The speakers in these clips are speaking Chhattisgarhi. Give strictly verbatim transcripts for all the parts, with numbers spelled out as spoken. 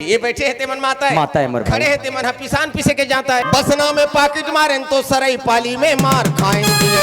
ये बैठे हे तेमन माता हे। माता हे मोर भाई। खड़े हे तेमन ह पिसान पीसे के जाता हे। बसना में पाकिट मारेन तो सरई पाली में मार खाएंगे।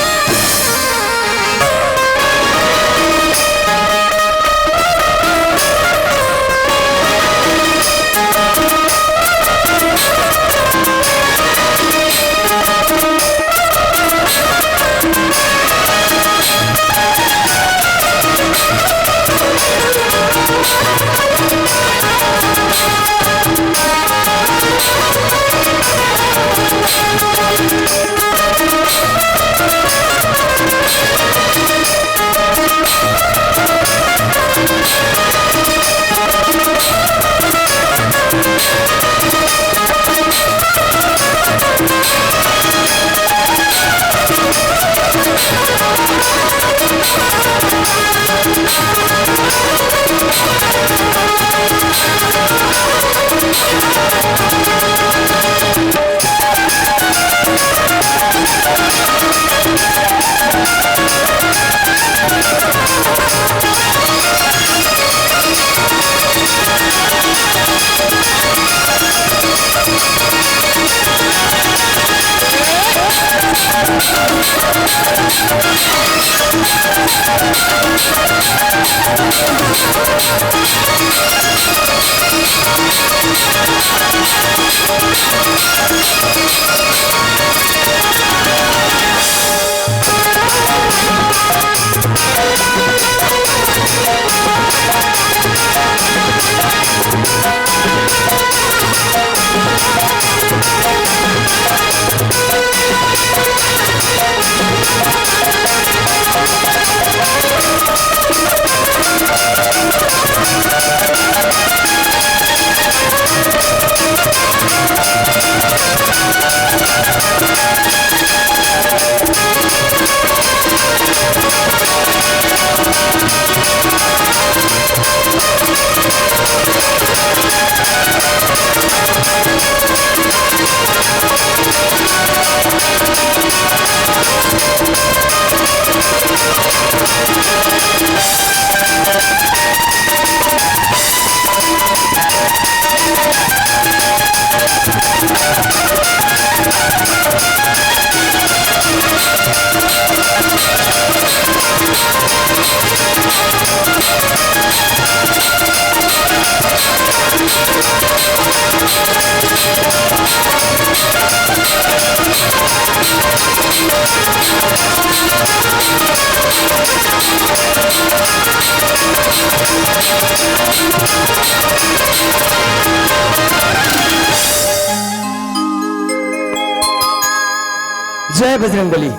जय बजरंग बली।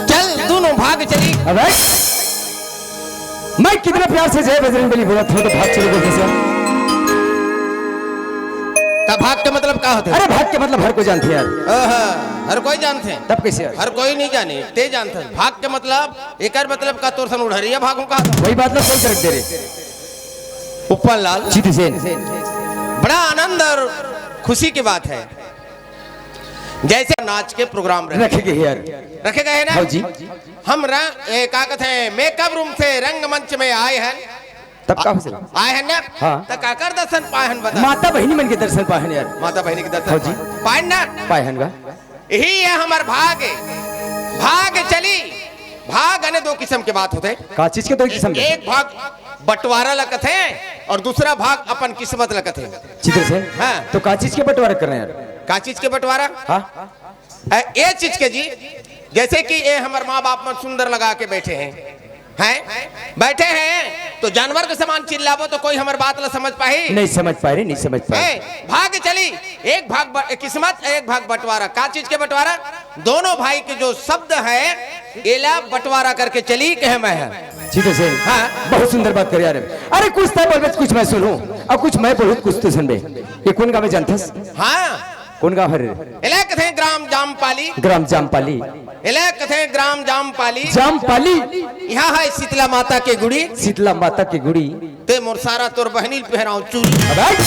चल, दोनों भाग चली। अबे, मैं कितना प्यार से जय बजरंग बली बोला था, तो भाग चलो बोलते सर। का भाग के मतलब का होथे? अरे, भाग के मतलब हर कोई जानथे यार। ओहो, हर कोई जानथे। तब कैसे यार? हर कोई नहीं जाने, ते जानथे। भाग के मतलब, एकर मतलब का तोर सन उड़हरिया भागों का? वही बात ना, सही करेक्ट दे रे। उपन लाल। जीती सेन। बड़ा आनंद और खुशी की बात है। जैसे नाच के प्रोग्राम रखे रखे गए यार। रखे गए ना? हाँ जी। हम रा-, ए, का कहते हैं, मेकअप रूम से रंगमंच में आए हैं। तब का हो सके? आए हैं ना? हाँ। त काकर दर्शन पाए हन बता? माता बहिनी मन के दर्शन पाए हन यार। माता बहिनी के दर्शन हाँ जी। पाए हन ना? पाए हन गा। यही है हमर भाग। भाग चली। भाग अने दो किस्म के बात होथे। का चीज के दो किस्म के? एक भाग बंटवारा ल कथे और दूसरा भाग अपन किस्मत ल कथे। चित्रसेन। हाँ। तो का चीज के बंटवारा करना यार? का चीज के बंटवारा? हाँ। ए, ए चीज के जी, जैसे कि ए हमर माँ बाप मन सुंदर लगा के बैठे हैं, हैं? बैठे हैं, तो जानवर के समान चिल्लाबो तो कोई हमर बात ला समझ पाही? नहीं समझ पाए रे, नहीं समझ पाए। ए, भाग चली, एक भाग ब-, किस्मत, एक भाग बंटवारा। का चीज के बंटवारा? दोनों भाई के जो शब्द है, एला बंटवारा करके चली, कहे मैं है। चित्रसेन, हाँ। बहुत सुंदर बात करे यार। अरे कुछ तैं बोलबे, कुछ मैं सुनूं, और कुछ मैं बोलूं, कुछ तैं सुनबे। ये कौन गाँव हे जानथस? हाँ। कौन गाँव हरे? एला कथे ग्राम जामपाली। ग्राम जामपाली। एला कथे ग्राम जामपाली। जामपाली। यहाँ है शीतला माता के गुड़ी। शीतला माता के गुड़ी। ते मोर सारा तोर बहनी ल पहराओ चूड़ी। अबे!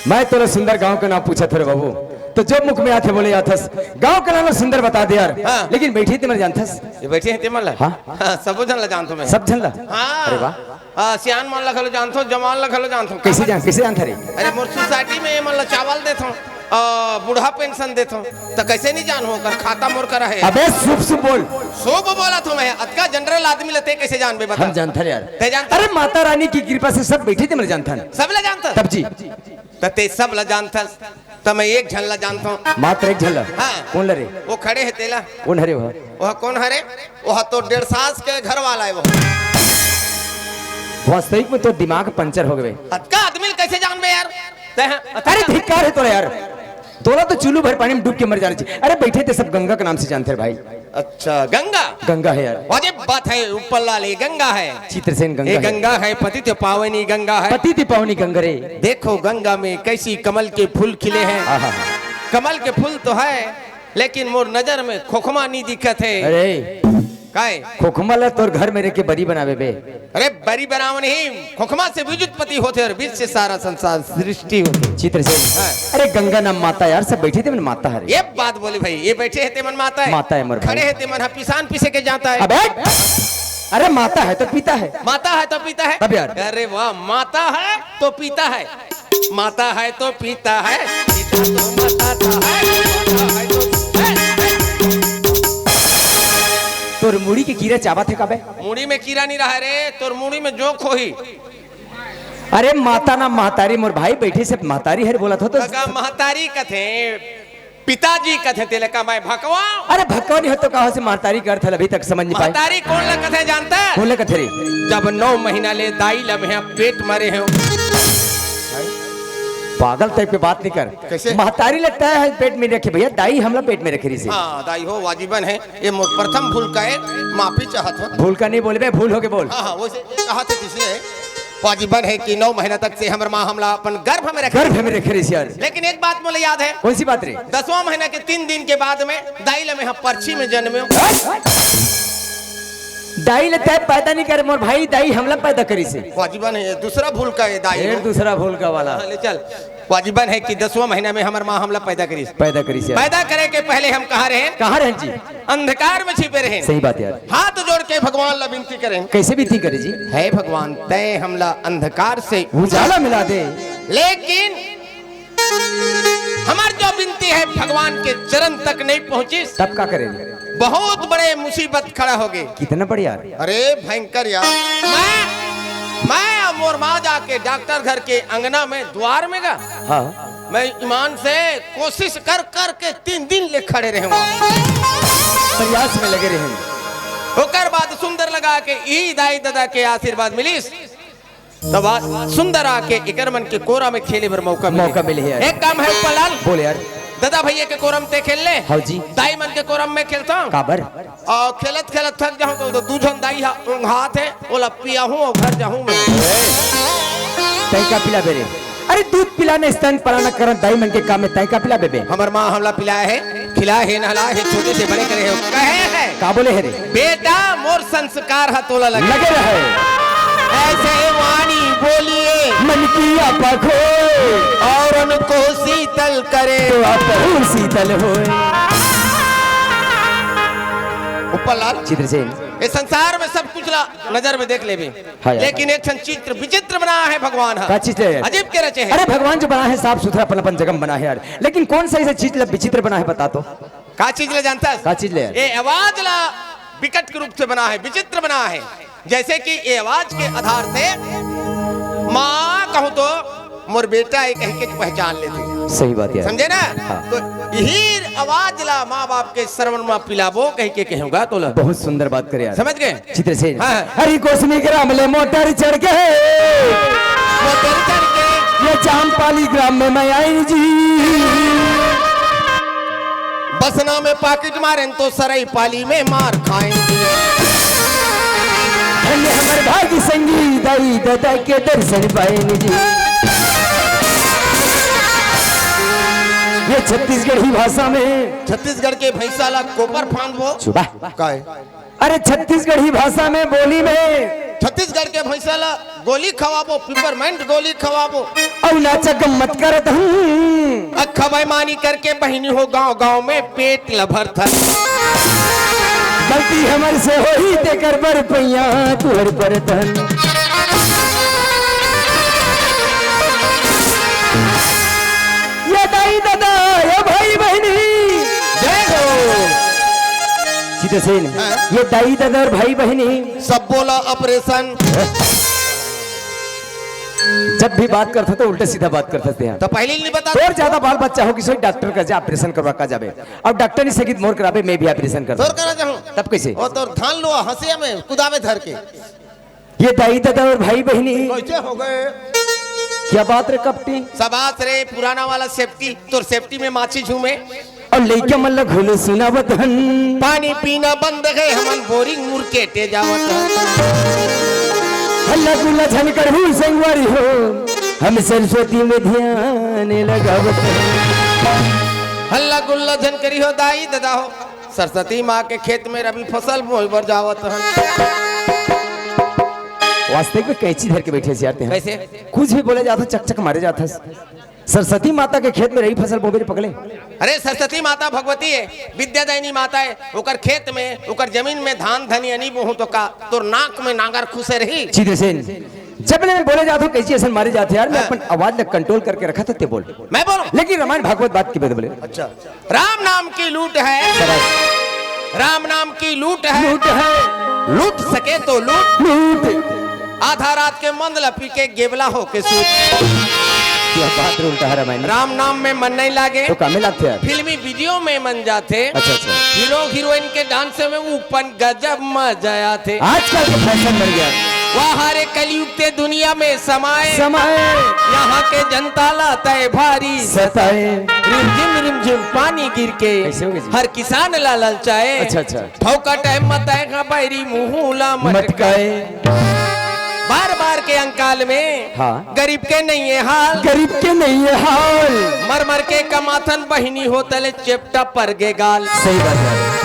मैं तोला सुंदर गांव के नाम पूछत हरे बाबू, तो जो मुख में आथे बोले आथस। गांव के नाम सुंदर बता दे यार। हाँ। लेकिन बैठी ते मन जानथस? ये बैठे हैं ते मन ला? हाँ। हाँ, सबो झन ला जानथो मैं। सब झन ला? हाँ। अरे वाह। आ, सियान मन ला घलो जानथों, जवान ला घलो जानथों। कइसे जान, कइसे जानथस रे? अरे, मोर सोसाइटी में ये मन ला चावल देथों, आ, बूढ़ा पेंशन देथों, त कइसे नहीं जानहूं? ओकर खाता मोर करा हे। अबे, शुभ शुभ बोल। शुभ बोलत हों मैं, अतका जनरल आदमी ला तैं कइसे जानबे, बता। हम जानथन यार। तैं जानथस? अरे, माता रानी की कृपा से सब बइठे तेमन ला जानथन। सब ला जानथस? तब जी। त तैं सब ला जानथस, त मैं एक झन ला जानथों। मात्र एक झन ला? हाँ। कोन ला रे? वो खड़े हे तेला। कोन हरे वो? वो कोन हरे? वो तो डेढ़ सास के घर वाला हे वो। वास्तविक में तो दिमाग पंचर हो गए। अतका आदमी ला कइसे जानबे यार? तैं, हाँ, अतका अरे धिक्कार हे तोला यार, तोला तो चुल्लू भर पानी में डूब के मर जाना चाहिए। अरे बइठे तैं सब गंगा के नाम से जानथे रे भाई। अच्छा, गंगा? गंगा हे यार। वाजिब बात हे, ऊपर लाल, ये गंगा हे। चित्रसेन गंगा ये हे। गंगा हे, पतित पावनी गंगा हे। पतित पावनी गंगा रे। देखो गंगा में कैसी कमल के फूल खिले हैं। आहा। कमल के फूल तो हे, लेकिन मोर नजर में खोखमा नहीं दिखत हे। अरे। काय? खोखमा ला तोर घर में रख के बरी बनाबे बे। अरे बरी बनाव नहीं, खोखमा से बीज उत्पत्ति होथे अउ बीज से सारा संसार सृष्टि होथे। चित्रसेन। हाँ। अरे गंगा नाम माता यार, सब बइठे तेमन माता हरे। ये बात बोले भाई, ये बइठे हे तेमन माता हे। माता हे मोर भाई। खड़े हे तेमन ह पिसान पीसे के जाता हे। अबे, अरे माता हे तो पिता हे। माता हे तो पिता हे। अब यार। अरे वाह, माता हे तो पिता हे। माता हे तो पिता हे, पिता तो माता हे, माता हे तो, हे, हे। तोर मुड़ी के कीरा चाबत हे का बे? मुड़ी में कीरा नहीं रहा रे, तोर मुड़ी में जोंक होही। अरे माता ना महतारी, मोर भाई बइठे हे महतारी हरे बोलत हों तो। कका महतारी कथे, पिताजी कथे, तेला का मैं भकवा? अरे भकवा नहीं हों तो का होथे, महतारी के अर्थ अभी तक समझ नहीं पाए। महतारी कोन ला कथे जानथस? कोन ला कथे रे? जब नौ महीना ले दाई ला मैं पेट में रखे हों। पागल type के बात नहीं कर। कइसे? महतारी ला तैं पेट में रखे भैया, दाई हमला पेट में रखे रहिसे। हाँ, दाई हो, वाजिबन हे। ये मोर प्रथम भूल का हे, माफी चाहत हों। भूल का नहीं बोलबे, भूल होगे बोल। हाँ, हाँ, वइसे कहत हों, इसलिए वाजिबन हे कि नौ महीना तक से हमर माँ हमला अपन गर्भ में रखे। गर्भ में रखे रहिसे यार। लेकिन एक बात मोला याद हे। कौन सी बात रे? दसवाँ महीना के तीन दिन के बाद में दाई ला मैं ह परछी में जनमे हों। दाई ला तैं पैदा नहीं करे मोर भाई, दाई हमला पैदा करिसे। वाजिबन हे, ये दूसरा भूल का हे दाई। फिर दूसरा भूल का वाला। हाँ, ले चल। वाजिबन हे कि दसवाँ महीना में हमर माँ हमला पैदा करिस। पैदा करिस यार। पैदा करे के पहले हम कहाँ रहेन? कहाँ रहेन जी? अंधकार में छिपे रहेन। सही बात यार। हाथ जोड़ के भगवान ला विनती करेन। कइसे विनती करे जी? हे भगवान, तैं हमला अंधकार से उजाला मिला दे। लेकिन हमर जो विनती हे भगवान के चरण तक नहीं पहुँचिस। तब का करे? बहुत बड़े मुसीबत खड़ा होगे। कितना बड़े यार? अरे भयंकर यार, मैं, मैं अउ मोर माँ जाके डॉक्टर घर के अंगना में, द्वार में गा। हाँ। मैं ईमान से कोशिश कर कर के तीन दिन ले खड़े रहे हों। प्रयास में लगे रहे हों। ओकर बाद सुंदर लगा के ई दाई ददा के आशीर्वाद मिलिस। तब आज सुंदर आके एकर मन के कोरा में खेले बर मौका मिले। मौका मिले हे यार। एक काम हे ऊपर लाल। बोल यार। ददा भैया के कोरा में तैं खेल ले। हाँ जी। दाई मन के कोरा में मैं खेलता हूँ। काबर? अउ खेलत खेलत थक जाहूँ त दू झन दाई हा ओंघात हे, ओला पियाहूँ अउ घर जाहूँ मैं। तैं का पिलाबे रे? अरे दूध पिलाना, स्तन पालन करना दाई मन के काम हे, तैं का पिलाबे बे? हमर माँ हमला पिलाए हे, खिलाए हे, नहलाए हे, छोटे से बड़े करे हे, कहे हे। का बोले हे रे? बेटा मोर संस्कार ह तोला लगे। लगे रहे। ऐसे वाणी बोलिए। मन की आपा खोए। औरों को शीतल करे। तो आप शीतल होए। ऊपर लाल। चित्रसेन। ये संसार में सब कुछ ला नजर में देख लेबे। हाँ यार। लेकिन एक ठन चित्र विचित्र बनाए हे भगवान ह। का चीज ले? अजीब के रचे हे। अरे भगवान जो बनाए हे साफ सुथरा अपन अपन जगह में बनाए हे यार। लेकिन कौन सा ऐसा चीज ला विचित्र बनाए हे बता तो। का चीज ले जानथस? का चीज ले? ये आवाज ला विकट के रूप से बनाए हे, विचित्र बनाए हे। जैसे कि ये आवाज के आधार से माँ कहूँ तो मोर बेटा ए कहि के पहचान लेथे। सही बात यार। समझे ना? हाँ। तो यही आवाज ला माँ बाप के श्रवण में पिलाबो कहि के कहूँगा तोला। बहुत सुंदर बात करे यार। समझ गए? चित्रसेन। हाँ। हरि कोसमी ग्राम ले मोटर चढ़ के। मोटर चढ़ के। ये चांपाली ग्राम में मैं आई जी। बसना में पाकिट मारेन तो सरई पाली में मार खाएन जी। धन्य हमर भागी संगी दाई ददा के दर्शन पाएन जी। ये छत्तीसगढ़ी भाषा में। छत्तीसगढ़ के भैंसा ला कोपर फांदबो। चुबा। काय? अरे छत्तीसगढ़ी भाषा में, बोली में। छत्तीसगढ़ के भैंसा ला गोली खवाबो, पिपरमेंट गोली खवाबो। अउ नाचा गम्मत करत हन। अक्खा बेईमानी करके बहिनी हो गांव गांव में पेट ल भरथन। गलती हमर से होही तेकर बर पैया तुहर परथन। जैसे हाँ। ये दाई ददा और भाई बहिनी, सब बोला ऑपरेशन। जब भी बात करता तो उल्टा सीधा बात करता थे। तो पहले ही नहीं बता। तोर ज्यादा बाल बच्चा हो कि सोई डॉक्टर का जा, ऑपरेशन करवा का जाबे। अब डॉक्टर नहीं सकित मोर कराबे, मैं भी ऑपरेशन कर तोर करा जाऊं। तब कैसे? वो तोर धान लो हंसिया में कुदावे धर के। ये दाई ददा और भाई बहिनी, कैसे हो गए? क्या बात रे कपटी? सबास रे, पुराना वाला सेफ्टी, तोर सेफ्टी में माछी झूमे। और लइका मन ला घुल सुनावत हन। पानी पीना बंद है, हमन बोरिंग मुर केटे जावत हन। हल्ला गुल्ला झन करहू संगवारी हो, हम सरस्वती में ध्यान लगावत हन। हल्ला गुल्ला झन करी हो दाई ददा हो, सरस्वती माँ के खेत में रबी फसल बोए बर जावत हन। वास्तविक में कैंची धर के बैठे से यार ते हैं। कैसे? कुछ भी बोले जात हस, चक चक मारे जात हस। सरस्वती माता के खेत में रबी फसल बोबे रे पगले। अरे सरस्वती माता भगवती है, विद्यादायिनी माता है, ओकर खेत में, ओकर जमीन में धान धनिया नहीं बोहूं तो का तोर नाक में नांगर खुसे रही? चिदेसेन, जब ले मैं बोले जात हूँ कैंची असन मारे जात है यार, मैं हाँ। अपन आवाज ला कंट्रोल करके रखा था ते बोल। मैं बोलूं? लेकिन रामायण भागवत बात की बदले। अच्छा। राम नाम की लूट है। शाबाश। राम नाम की लूट है। लूट है। लूट सके तो लूट। लूट। आधा रात के मंद ला पी के गेबला होके सूत। क्या बात रे, उल्टा है रामायण। राम नाम में मन नहीं लागे। तो कामे लागथे यार। फिल्मी वीडियो में मन जाथे। अच्छा, अच्छा। हीरो हीरोइन के डांस में ऊपर गजब मजा आथे। आजकल के फैशन बन गया। वाह रे कलयुग ते दुनिया में समाए। समाए। यहाँ के जनता ला तय भारी सताए। रिमझिम रिमझिम पानी गिर के कैसे होगे जी? हर किसान ला ललचाए। अच्छा, अच्छा। ठौका टाइम मताए का बैरी मुहूला मटकाए। मटकाए। बार बार के अंकाल में हाँ। गरीब के नहीं है हाल। गरीब के नहीं है हाल। मर मर के कमाथन बहिनी होतले चेपटा पर गे गाल। सही बात है।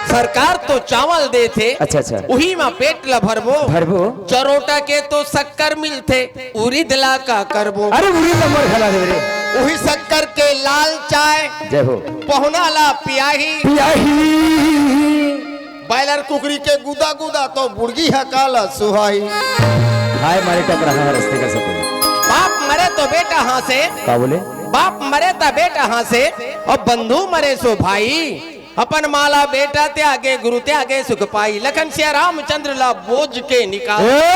सरकार तो चावल देथे, अच्छा, अच्छा। उही मा पेट ला भरबो। भरबो। चरोटा के तो शक्कर मिलथे, उरिद ला का करबो? अरे उरिद ला मर खला देबे रे। उही शक्कर के लाल चाय जय हो। पहुना ला पियाही। पियाही। बॉयलर कुकरी के गुदा गुदा तो बुड़गी ह काला सुहाई। हाय मारे टकरा ह रस्ते कर सके। बाप मरे तो बेटा हाँसे। का बोले? बाप मरे त बेटा हाँसे, और बंधु मरे सो भाई। अपन माला बेटा त्यागे, गुरु त्यागे सुख पाई। लखन सिया रामचंद्र ला बोझ के निकाल। ए!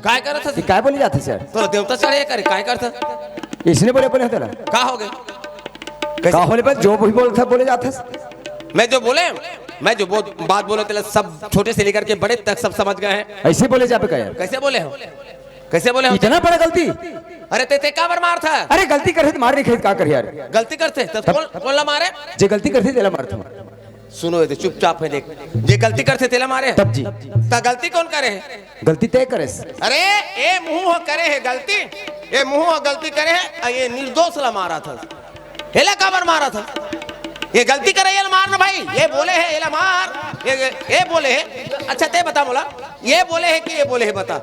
काय करत हस? ये काय बोले जात हे सर? तोला देवता चढ़े करे, काय करत हस? इसने बोले, बोले तेला। का हो गए? का होले पर जो भी बोलता बोले जात हस? मैं जो बोले, मैं जो बो-, बात बोले तेला सब छोटे से लेकर के बड़े तक सब समझ गए हैं। ऐसे बोले जाबे का यार? कैसे बोले हो? कैसे बोले हो? इतना बड़ा गलती? अरे ते, ते काबर मारथस? अरे गलती करथे त मार नहीं खाही त का करही यार? गलती करथे त तब कौन, कौन ला मारे? जे गलती करथे तेला मारथंव। सुनो ये दे, चुपचाप हे देख, जे गलती करथे तेला मारे। तब जी। त गलती कौन करे हे? गलती तय करेस। अरे ए मुंह करे हे गलती, ए मुंह गलती करे हे, अउ ये निर्दोष ला मारथस। एला काबर मारथस? ये गलती करे, एला मार ना भाई। ये बोले हे, एला मार। ये, ये, ये बोले हे। अच्छा ते बता मोला, ये बोले हे कि ये बोले हे, बता।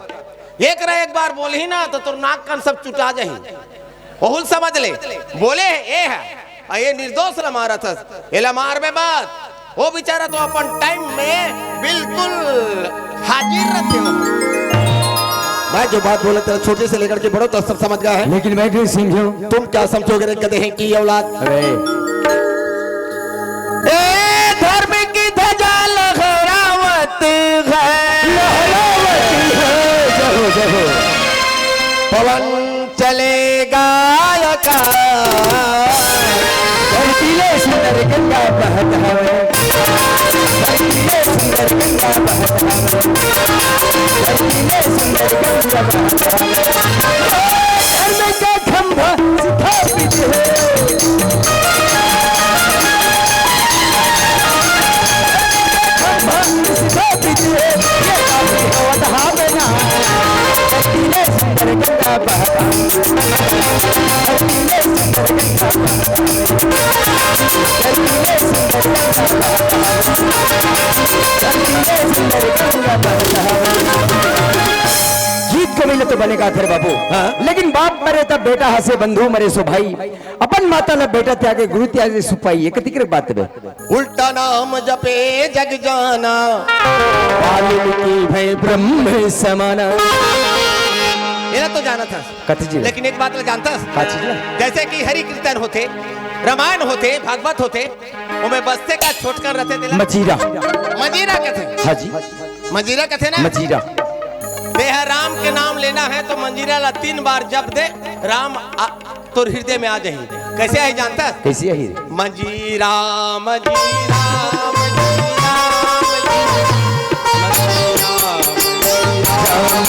एक ना एक बार बोलही ना तो तोर नाक कान सब चुटा जाही। ओहू ल समझ ले, बोले हे ए ह, अउ ये निर्दोष ला मारथस, एला मारबे मत। वो बेचारा तो अपन टाइम में बिल्कुल हाजिर रहिथे। मैं जो बात बोले तेला छोटे से लेकर के बड़ों तक सब समझ गया है। लेकिन मैं भी सिंह हूँ। तुम क्या समझोगे रे गधे की औलाद? अरे। ए धर्म की ध्वजा लहरावत है। लहरावत है। जय हो, जय हो। पवन चलेगा आकाश। धरती ले सुंदर गंगा बहत हवे। धरती ले सुंदर गंगा बहत हवे। धरती ले सुंदर गंगा बहत हवे। धर्म का खंभा स्थापित है। खंभा स्थापित है। ये काफी होत हा बना। धरती ले सुंदर गंगा बहत हवे। गीत कवि ल तो बने गाथे रे बाबू। हाँ। लेकिन बाप मरे तब बेटा हाँसे, बंधु मरे सो भाई। अपन माता ल बेटा त्यागे, गुरु त्यागे सुपाई। ये कतिक रे बात बे। उल्टा नाम जपे जग जाना, वाल्मीकि भई ब्रह्म समाना। एला तो जानथस। कथी चीज? लेकिन एक बात ला जानथस? का चीज ला? जैसे कि हरि कीर्तन होथे, रामायण होथे, भागवत होथे, ओमे बस्ते का छोटकन रथे तेला मजीरा। मजीरा कथे। हाँ जी। मजीरा कथे ना? मजीरा। तेहा राम के नाम लेना है तो मंजीरा ला तीन बार जप दे, राम आ, तोर हृदय में आ जाही। कैसे आही जानता? कैसे आही? मंजीरा, मंजीरा, मंजीरा, मंजीरा,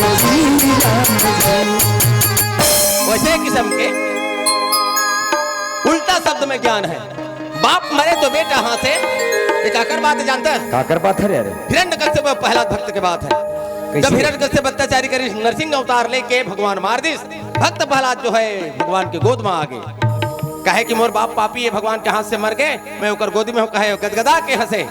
मंजीरा। वैसे किस्म के उल्टा शब्द में ज्ञान है। बाप मरे तो बेटा हाँसे, ये काकर बात है जानता है? काकर बात है रे? अरे हिरण्यकश्यप और प्रहलाद भक्त के बात है। कैसे? जब हिरण्यकश्यप अत्याचारी करिस, नरसिंह अवतार लेके भगवान मार दिस, भक्त प्रहलाद जो है भगवान के गोद में आ गे। कहे कि मोर बाप पापी है, भगवान के हाथ से मर गे, मैं ओकर गोदी में हूँ, कहे गदगदा के हाँसे।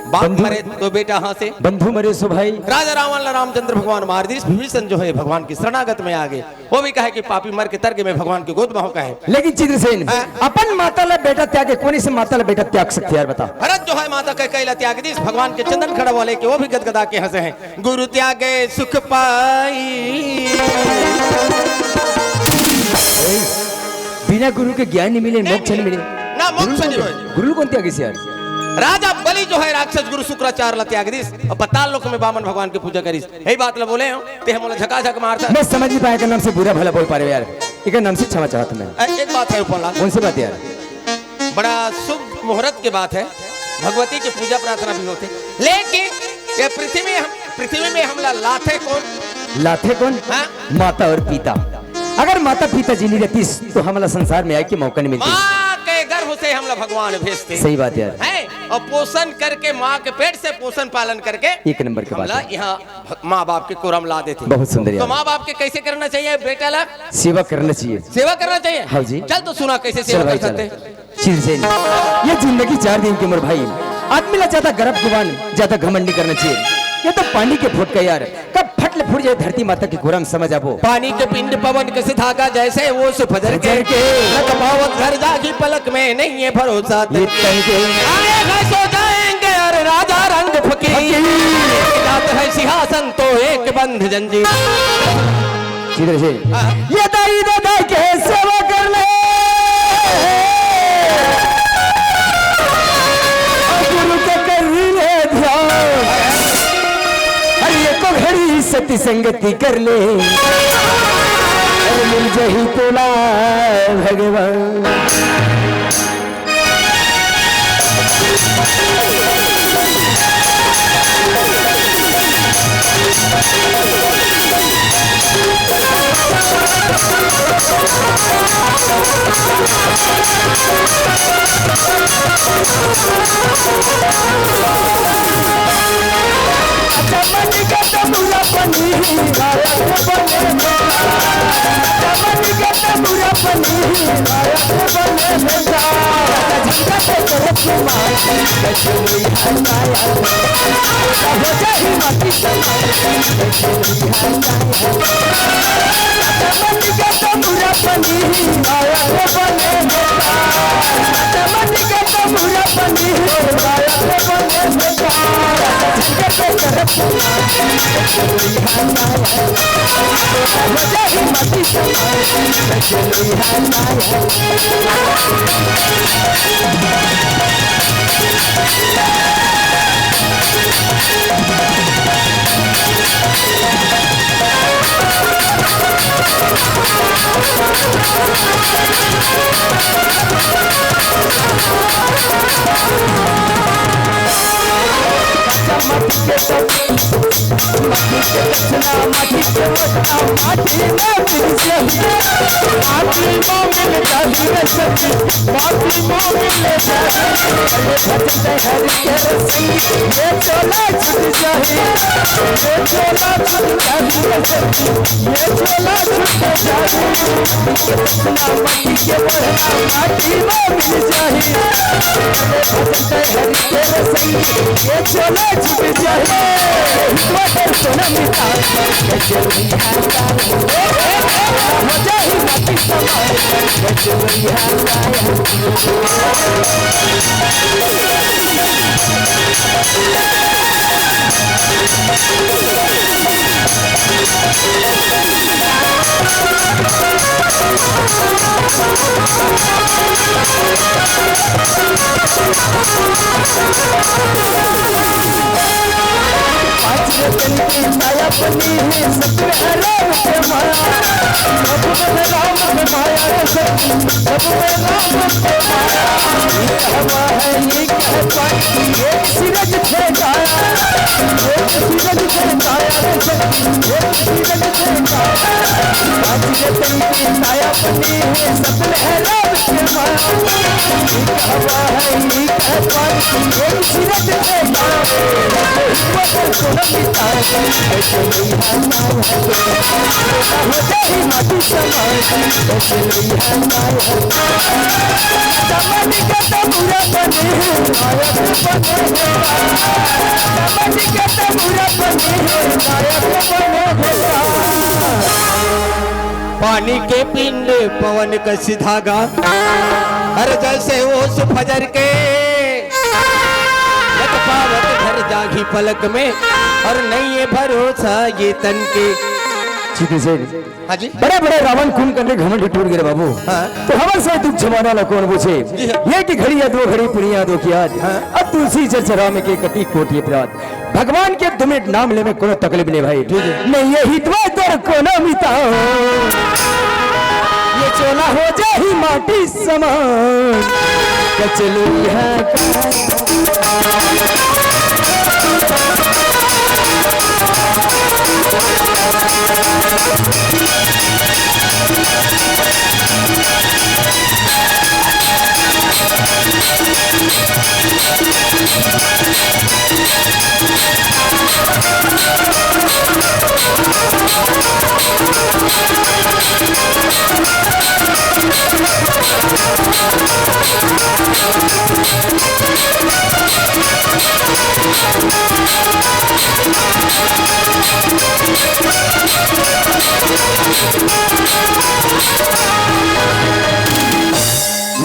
बाप बंधु मरे तो बेटा हाँसे। बंधु मरे सो भाई। राजा रावण ला रामचंद्र भगवान मार दिस, विभीषण जो है भगवान के शरणागत में आ गे। वो भी कहे कि पापी मर के तर गे, मैं भगवान के गोद में हूँ कहे। लेकिन चित्रसेन, हाँ। अपन माता ला बेटा त्यागे, कोन से माता ला बेटा त्याग सकथे यार, बता। भरत जो है माता कैकेयी ला त्याग दिस, भगवान के चंदन खड़ा वाले के वो भी गदगदा के हाँसे हैं। गुरु त्यागे सुख पाई। बिना गुरु के ज्ञान नहीं मिले, नहीं मोक्ष नहीं मिले। मिले। ना मोक्ष गुरु नहीं कौन, होए। गुरु कौन त्यागिस यार? राजा बलि जो है राक्षस गुरु शुक्राचार्य ला त्याग दिस और पाताल लोक में बामन भगवान के पूजा करिस। यही बात ला बोले हो, ते हम बोला झकाझक मारता। मैं समझ नहीं पाया, एकर नाम से बुरा भला बोल पा रहे हो यार, एकर नाम से क्षमा चाहत मैं। ए, एक बात है उपमला। कौन सी बात यार? बड़ा शुभ मुहूर्त के बात है, भगवती की पूजा प्रार्थना भी होते, लेकिन ये पृथ्वी में हम, पृथ्वी में हमला लाथे कौन? लाथे कौन? हाँ? माता और पिता। अगर माता पिता जी नहीं रहतीस तो हमला संसार में आए के मौका नहीं मिलती। माँ के गर्भ से हमला भगवान भेजते। सही बात यार। है, और पोषण करके, माँ के पेट से पोषण पालन करके एक नंबर की बात हमला है। यहाँ माँ बाप के कोरम ला देते। बहुत सुंदर तो यार। माँ बाप के कैसे करना चाहिए बेटा ला? सेवा करना चाहिए। सेवा करना चाहिए। हाँ जी। चल तो सुना कैसे चल सेवा भाई, कर चल। सकते हैं। चिरचैन। ये जिंदगी चार दिन की उम्र भाई, आदमी ला ज्यादा गर्व गुमान, ज्यादा घमंड नहीं करना चाहिए। ये तो पानी के फुटका यार, कब फट ले फूट जाए धरती माता की कोरम समझ आबो। पानी के पिंड पवन कस धागा, जैसे ओस फजर के। फजर के। न कपावत घर जागी पलक में, नहीं है भरोसा तन ये तन के। आए हैं सो जाएंगे, अरे राजा रंग फकीर। फकीर। जात है सिंहासन तो एक बंध जंजीर। चिरचैन। हाँ। ये दाई दादा के सेवा कर ले। और गुरु के कर ले ध्यान। हर एको घड़ी सती संगति कर ले, अरे मिल जाही तोला भगवान। पाँच रतन की माया बनी है, सत में है राम के माया। सब में है राम के माया रे सखी, सब में राम के माया। ये हवा है, ये कह पानी, ये सूरज थे काया, ये सूरज थे काया रे सखी, ये सूरज थे काया। पाँच रतन की माया बनी है, सत में है राम के माया। ये हवा है, ये कह पानी, ये सूरज थे काया। पानी के पिंड पवन कस धागा, हर जल से ओस फजर के। लग पावत घर जागी पलक में, और नहीं ये भरोसा ये तन के। चित्रसेन, हाँ जी। बड़े बड़े रावण कुंभकर्ण के घमंड टूट गए रे बाबू। हाँ। तो हमर से दुख जमाना न कौन बुझे। जी हाँ। ये कि घड़ी या दो घड़ी पुनिया दो की आज। हाँ। अब तुलसी चर्चा राम के कटी कोटि अपराध। भगवान के दो मिनट नाम ले में कोनो तकलीफ नहीं भाई। ठीक है। नहीं ये हितवा तोर कोनो मिता। ये चोला हो जाही माटी समान। कचलुई है।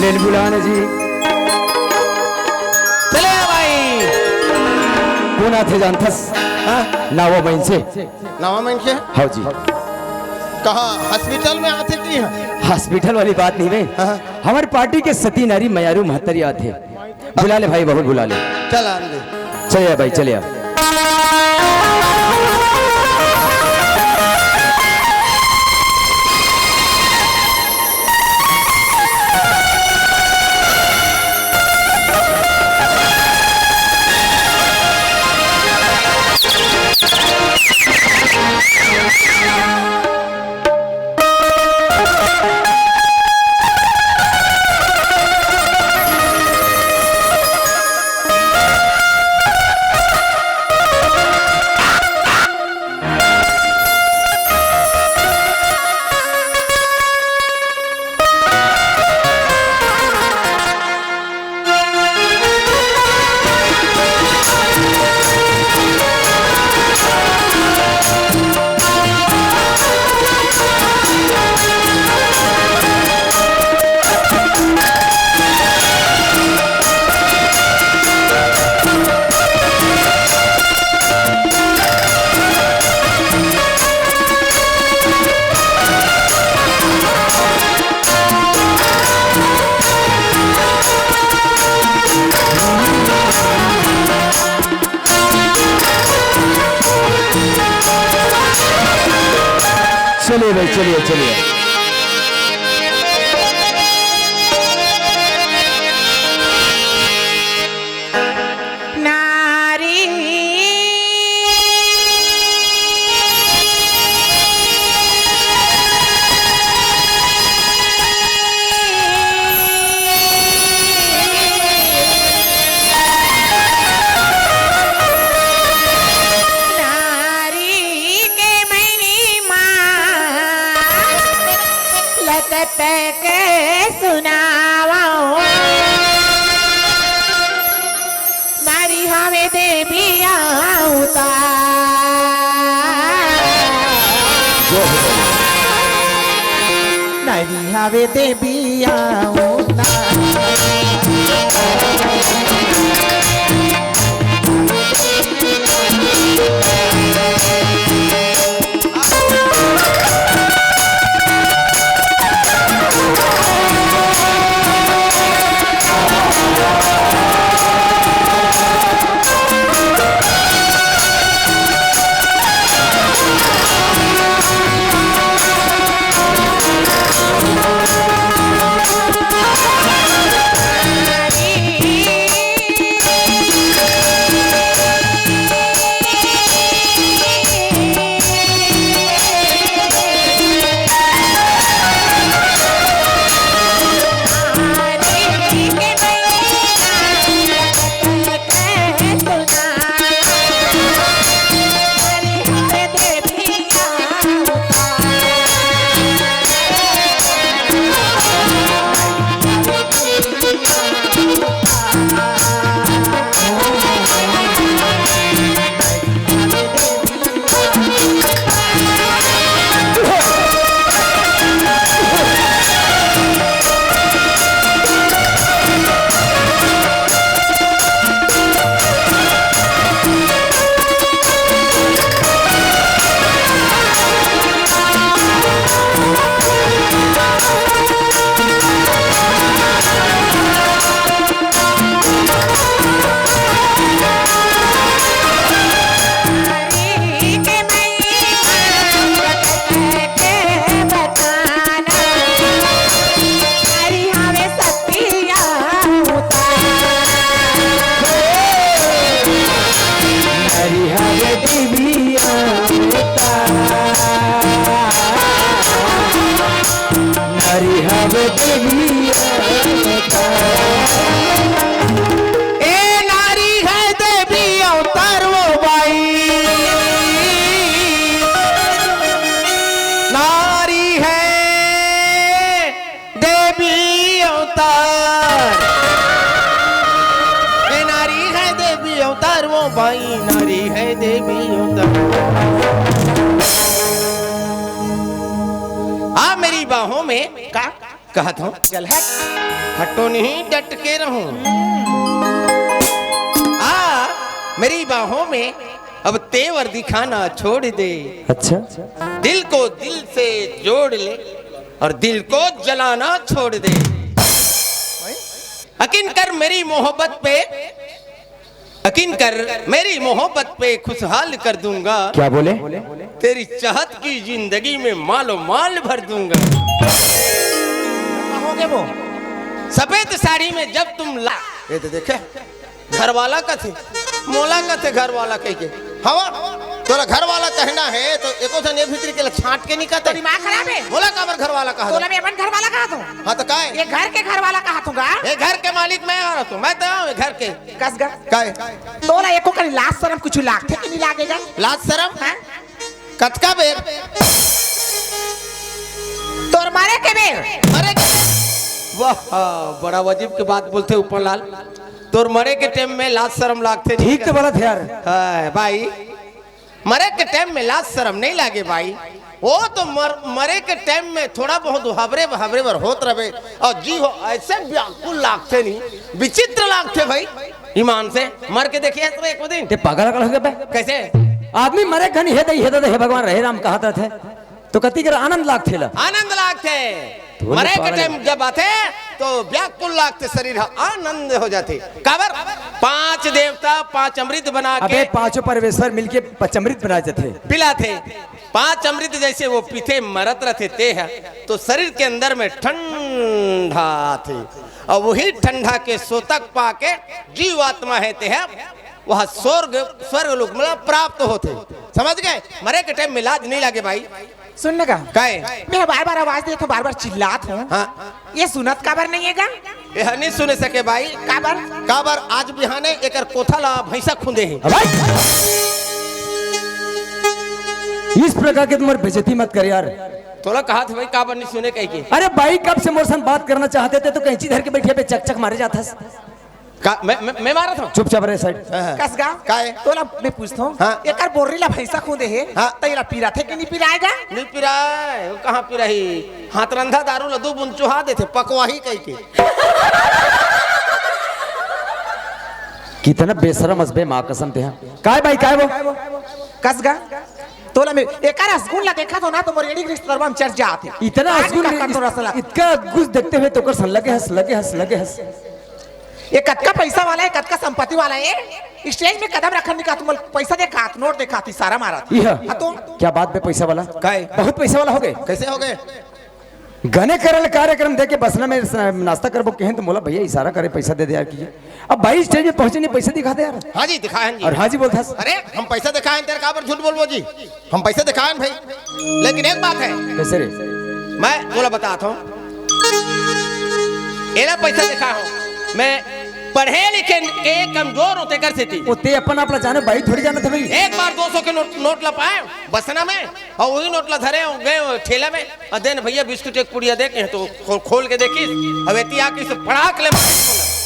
लेन बुलाना जी। चले आ भाई। कोन आथे जानथस? हाँ? नावा बहन से। नावा बहन से? हाँ जी। कहाँ, हॉस्पिटल में आथे कि हाँ? हॉस्पिटल वाली बात नहीं बे। हाँ। हमर पार्टी के सती नारी मयारू महतरी आथे। बुला ले भाई, बहुत बुला ले। चल आ ले। चले आ भाई, चले आ। चलिए भाई, चलिए, चलिए। नारी नारी के महिमा लकत के सुनावो। नारी हवे देवी अवतार। नारी हवे देवी अवतार। हवे देवी अवतार। ए नारी है देवी अवतार वो बाई, नारी है देवी अवतार। ए नारी है देवी अवतार वो बाई, नारी है देवी अवतार। आ मेरी बाहों में का कहत हूँ, चल हट। हटो नहीं, डट के रहूं। आ मेरी बाहों में अब तेवर दिखाना छोड़ दे। अच्छा। दिल को दिल से जोड़ ले और दिल को जलाना छोड़ दे। यकीन कर मेरी मोहब्बत पे, यकीन कर मेरी मोहब्बत पे, खुशहाल कर दूंगा। क्या बोले? तेरी चाहत की जिंदगी में मालो माल भर दूंगा। कहोगे वो? सफेद साड़ी में जब तुम ला, ये तो देखे, घर वाला कथे, मोला कथे घर वाला कह के। हवा, तोला घर वाला कहना है तो एको झन ये भीतरी के ला छांट के नहीं कहते। दिमाग खराब है। मोला काबर घर वाला कहा? तोला मैं अपन घर वाला कहा तू? हाँ तो काय? ये घर के घर वाला कहा तू गा? ये घर के मालिक मैं आ रहा तू, मैं तो आऊँ घर के। कस गा। काय? तोला एको कनी लाज शरम कुछ लागथे कि नहीं लागेगा? लाज शरम? हाँ? कतका बेर? तोर मरे के बेर। मरे के बेर? वाह, बड़ा अजीब के बात बोलथे ऊपर लाल। तोर मरे के टाइम में लाज शरम लागथे। ठीक तो बोलत हे यार। हाँ, भाई, मरे के टाइम में लाज शरम नहीं लागे भाई। वो तो मर, मरे के टाइम में थोड़ा बहुत हबरे हबरे बर होत रहे और जी हो ऐसे व्याकुल लागथे नहीं, विचित्र लागथे भाई। ईमान से मर के देखिए तो एको दिन। ते पागल अकल हो गया बे? कैसे? आदमी मरे घनी हे दई, हे दई, हे भगवान, रहे राम कहत रथे। तो कति कर आनंद लागथे ला। आनंद लागथे। तो बोले मरे के पागल। टाइम जब आथे तो व्याकुल लागथे, शरीर ह आनंद हो जाथे। काबर? पांच देवता पांच अमृत बना अबे के पांचों परमेश्वर मिलके पचमृत बना जाथे। पिलाथे। पांच अमृत जैसे वो पीथे मरत रथे ते ह, तो शरीर के अंदर में ठंडा आथे। और वही ठंडा के सोतक पाके जीवात्मा है ते ह वह स्वर्ग, स्वर्ग लोक मतलब प्राप्त होथे। समझ गए? मरे के टाइम में लाज नहीं लागे भाई। सुन न गा। काय? मैं बार बार आवाज देत हूँ, बार बार चिल्लात हूँ। हाँ। ये सुनत काबर नहीं है गा? ये नहीं सुने सके भाई। काबर? काबर आज बिहाने एकर कोथा ला भैंसा खुंदे हे। अबे! इस प्रकार के तुम्हारी बेइज्जती मत कर यार। तोला कहा था भाई काबर नहीं सुने कह के। अरे भाई कब से मोर संग बात करना चाहते थे तो कैंची धर के बैठे पे चक चक मारे जाता। का, मैं, मैं, मैं मारत हूँ। चुपचाप रहे साइड। हाँ, हाँ। कस गा? काय? तोला मैं पूछत हूँ, हाँ। एकर बोर्री ला भैंसा खुंदे हे, हाँ। त एला पिराथे कि नहीं पिराएगा? नहीं पिराए, वो कहाँ पिराही? हाथ रंधा दारू ला दू बूंद चुहा देथे, पकवाही कह के। कितना बेशरम हस बे, माँ कसम ते हा। काय भाई, काय वो? कस गा? तोला मैं एकर असगुन ला देखत हो ना, तो मोर एड़ी के रिश्तेदारवा में चढ़ जात हे। इतना आज असगुन का नहीं, कर तोरा सला। इतका असगुन देखते हुए तो कर सन लगे हस, लगे हस, लगे हस। ये कतका पैसा वाला है, कतका संपत्ति वाला है, स्टेज में कदम रखन नहीं का, तुम पैसा देखा, नोट देखा, इशारा मारा। यह हाँ तो क्या बात बे, पैसा वाला? काय? बहुत पैसा वाला हो गए। कैसे हो गए? गने करल कार्यक्रम देके बसना में नाश्ता करबो कहें तो मोला भैया इशारा करे, पैसा दे दे यार कीजिए। अब भाई स्टेज में पहुंचे नहीं, पैसा दिखा दे यार। हाँ जी, दिखाए हैं जी। और हाँ जी बोलता। अरे, हम पैसा दिखाए हैं, तेरे काबर झूठ बोलबो जी? हम पैसा दिखाए हैं भाई, लेकिन एक बात है। कैसे रे? मैं तोला बताता हूँ, एला पैसा दिखा हूँ मैं, पढ़े लिखे के कमजोर होते कर सेती। वो ते अपन आप ला जाने भाई, थोड़ी जाना था भाई। एक बार दो सौ के नोट, नोट ला पाए बसना में, और वही नोट ला धरे हो गए ठेला में, और देन भैया बिस्कुट एक पुड़िया दे के तो खो-, खोल के देखी, अब एती आके से फड़ाक ले मारे।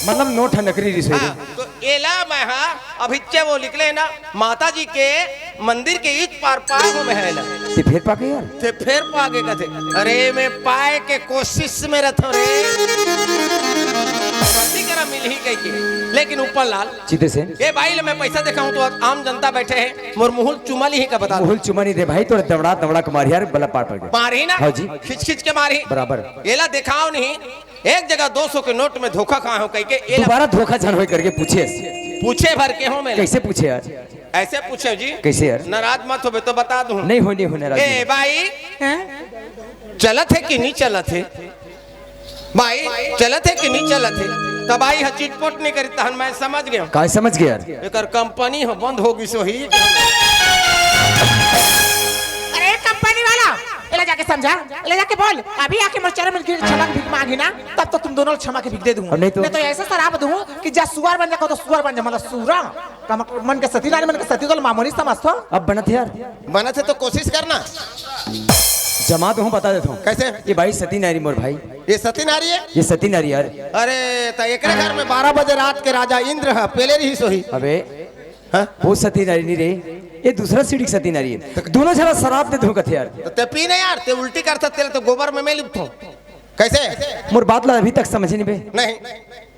मतलब नोट है नकली रिस है हाँ, रे। तो एला मैं हाँ अभिच्चे वो निकले ना माता जी के मंदिर के ईद पार पाए हो महला। ते फेर पाके यार। ते फेर पाके कथे, अरे मैं पाए के कोशिश में रहता रे। पति करा मिलही कह के, लेकिन ऊपर लाल चिते से। ए भाई, ले मैं पैसा देखा हूँ तो आम जनता बैठे हैं, मोर मुहुल चुमा ली ही का बता दो। मुहुल चुमा नहीं दे भाई, तोरे दमड़ा, दमड़ा के मारी यार, बला पार पड़ गया। मारी ना? हाँ जी। खिंच खिंच के मारी। बराबर। एला दिखाओ नहीं, एक जगह दो सौ के नोट में धोखा खाए हो कह के, एला दोबारा धोखा झन होए करके पूछे। पूछे भर के हो मैं। कैसे पूछे यार? ऐसे पूछे जी। कैसे यार? नाराज मत होबे तो बता दूं। नहीं हो, नहीं हो नाराज। ए भाई, हैं? चलत है कि नहीं चलत है? भाई, चलत हे कि नहीं चलत हे? तब भाई ह चिटपोट नहीं करी, तहन मैं समझ गया। काय समझ गया यार? एकर कंपनी हो बंद हो गई सो ही। अरे कंपनी वाला, ए जाके समझा, ले जाके बोल, अभी आके मोर चरण में गिर के क्षमा के भीख मांगी ना, तब तो तुम दोनों ला क्षमा के भीख दे दूंगा। और नहीं तो? नहीं तो ऐसा शराप दूंगा कि जा सुअर बन जा, कहो तो सुअर बन जा, मतलब सूरा। का मन के सती नारी, मन के सती तो मामूली समझथो। अब बनत हे यार। बनत हे तो कोशिश करना। जमा तो हूँ, बता देता हूँ। कैसे? ये भाई सती नारी मोर भाई। ये सती नारी है? ये सती नारी यार। अरे, त एकरे घर में बारह बजे रात के राजा इंद्र है, पहले रहिस होही। अबे, हाँ? वो सती नारी नहीं रे, ये दूसरा सीढ़ी की सती नारी है। दोनों झन ला शराप दे दूं कथे यार। तो ते पी ना यार, ते उल्टी करथस, तेला तो गोबर में मैं लिपथों। कैसे? मोर बात ला अभी तक समझे नहीं बे। नहीं।